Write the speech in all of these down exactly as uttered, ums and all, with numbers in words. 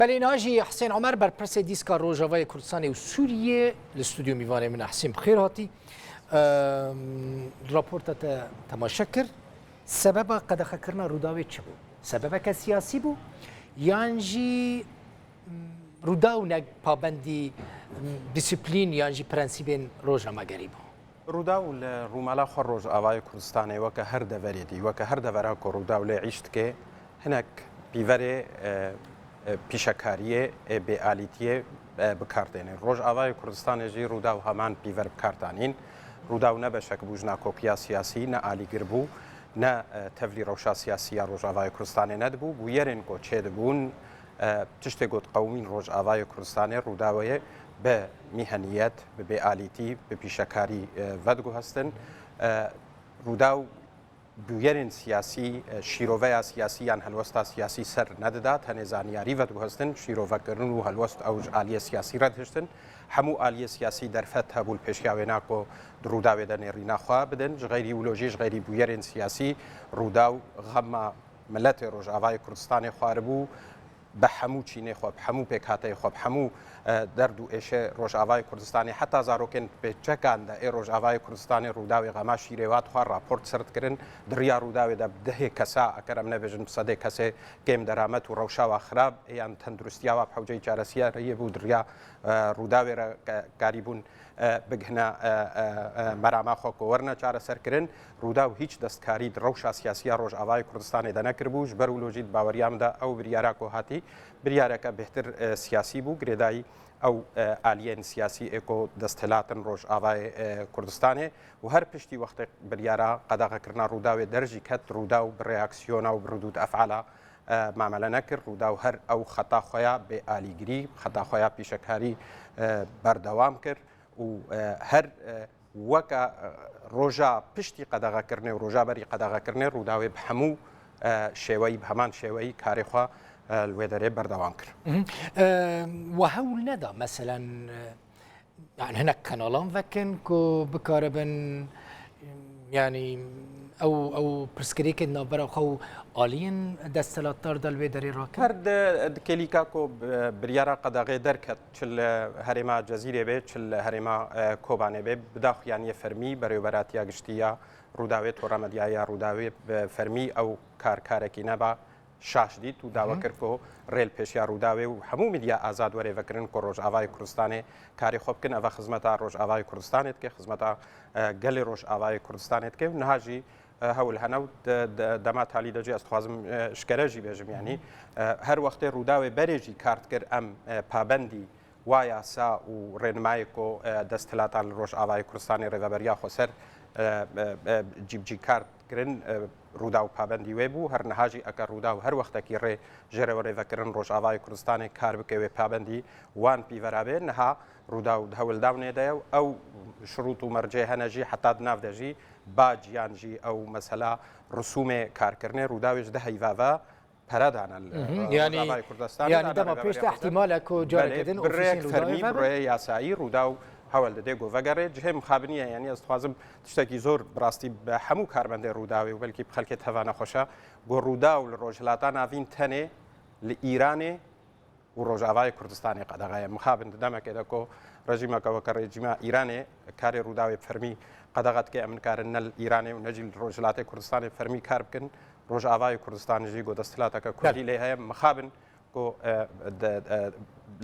Belê, niha jî Husên Omer, berpirsê dîska Rojavayê Kurdistanê û Sûriyê, li stûdyo mîvanê min e. Husên, bi xêr hatî. Em, raporta te temaşe kir. Sebeba qedexekirina Rûdawê çi bû? Sebebeke siyasî bû? Yan jî, em, Rûdaw ne pabendî, em, disiplîn yan jî prensîbên rojnamegerî bû? Rûdaw li rûmela xwe Rojavayê Kurdistanê weke her deverê dî, weke her devera ku Rûdaw lê îş dike, hinek pîverê, e, e, pîşekariyê, ê bêalîtiyê, e, bi kar têne. Rojavayê Kurdistanê jî Rûdaw heman pîver bi kar tanîn. Rûdaw ne beşek bû ji nakokiya siyasî, ne alîgir bû, ne, e, tevlî rewşa siyasî ya Rojavayê Kurdistanê nedibû. Bûyerên ku çêdibûn, e, tiştê ku diqewimîn Rojavayê Kurdistanê, Rûdawê bi mîheniyet, bi bêalîtî, bi pîşekarî, e, vediguhestin. E, Rûdaw bûyerên siyasî, e, şîroveya siyasî yan helwesta siyasî ser nedida, tenê zanyarî vediguhestin, şîrovekirin û helwest ew ji aliyê siyasî re dihiştin. Hemû aliyê siyasî derfet hebû li pêşiya wêna ku di Rûdawê de nêrîna xwe bidin. Ji xeyrî wilo jî, ji xeyrî bûyerên siyasî, Rûdaw xema miletê Rojavayê Kurdistanê xwaribû. Bi hemû çînê xwe, bi hemû pêkhateyê xwe, bi hemû, e, derd û êşê Rojavayê Kurdistanê, heta zarokên pêçekan de ê Rojavayê Kurdistanê Rûdawê xema şîrê wa dixwar, raport ser dikirin. Di riya Rûdawê de bi dehê kesa, eger em nebêjin bi sedê kesê, kêm deramet û rewşa wa xirab ê yan tenduristiya wa bi hewceyî çaresiyariyê bû, di riya, e, Rûdawê re ke-, karîbûn e, bigihne, e, e, e, merama xwe ku werine çareserkirin. Rûdaw hîç destkarî di rewşa siyasî ya Rojavayê Kurdistanê de nekiribû. Ji ber wilo jî di baweriya min de ew biryara ku hatî, biryareke bêhtir, e, siyasî bû. Girêdayî ew, e, aliyên siyasî ê ku desthilatin Rojavayê, e, Kurdistanê û her piştî wextê biryara qedexekirina Rûdawê der jî ket, Rûdaw bi reaksiyona û bi ridûd efala, e, mamele nekir. Rûdaw her ew xeta xwe ya bêalîgirî, xeta xwe ya pîşekarî, e, berdewam kir. û, e, her, e, weke, e, roja piştî qedexekirinê û roja berî qedexekirinê Rûdawê bi hemû, e, şêweyî, bi heman şêweyî karê xwe, e, li wê derê berdewam kir. Mhm. E, we hewl neda, meselen, e, yani hinek kenalan vekin ku bikaribin, yani ew, ew pirsgirêkên navbera xwe û aliyên desthilatdar de li wê derê rakin? Her di, di kêlîka ku bi-, biryara qedexê derket, çi li herêma Cezîrê be, çi li herêma, e, Kobanê be, bi daxuyaniyê fermî Berêwberatiya Giştî ya Rûdawê, Tora Medyaya Rûdawê bi fermî ew kar karekî neba şaş dît û dawe kir ku rê li pêşiya Rûdawê û hemû medya azad were vekirin ku Rojavayê Kurdistanê karê xwe bikin. Eva xizmeta Rojavayê Kurdistanê dike, xizmeta, e, gelê Rojavayê Kurdistanê dike û niha jî e, hewl hene û de, de, dema talî de jî ez dixwazim, e, ji kere jî bêjim, yanî, e, her wextê Rûdawê berê jî kar dikir, em, e, pabendî wa yasa û rênimayê ku, e, desthilata li Rojavayê Kurdistanê Rêveberiya Xweser, e, e, e, cîbicîkar kirin, e, Rûdaw pabendî wê bû. Her niha jî eke Rûdaw her wextekî rê jê re were vekirin Rojavayê Kurdistanê kar bike wê pabendî wan pîvera bê. Niha Rûdaw di hewldanê de ye û ew şirût û mercê hene jî heta di nav de jî bac yan jî ew mesela risûmê karkirinê Rûdawê ji di heyva ve pere dane li, Mhm. e, Yanî, Rojavayê Kurdistanê yanî dane dema pêş de Rêveberiya Xweser. Ehtimal e ku careke Belê, din bi ofîsên rêyek Rûdawê fermî, bi vebe. Rêyê yasayî Rûdaw hewl dide ku vegere. Cihê mixabinî ye, yanî ez dixwazim tiştekî zor bi rastî bi hemû karmendê Rûdawê û belkî bi xelkê teva nexweş e, ku Rûdaw li Rojhilata Navîn tenê li Îranê û Rojavayê Kurdistanê qedexe ye. Mixabin di demekê de ku rejîmeke weke rejîma Îranê karê Rûdawê bi fermî qedexe dike, em nikarin ne li Îranê û ne jî li Rojhilatê Kurdistanê bi fermî kar bikin. Rojavayê Kurdistanê jî ku desthilateke kurdî Belê. lê heye. Mixabin ku, e, de, e,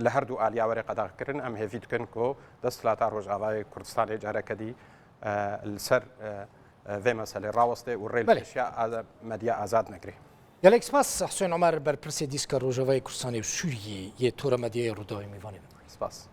li her du aliya were qedexekirin, em hêvî dikin ku desthilata Rojavayê Kurdistanê careke dî, e, li ser, e, e, vê meselê raweste û rê li Belê. pêşiya aza-, medya azad negire. Gelek spas, Husên Omer, berpirsê dîska Rojavayê Kurdistanê û Sûriyê yê Tora Medyayê Rûdawê, mîvanê min. Spas.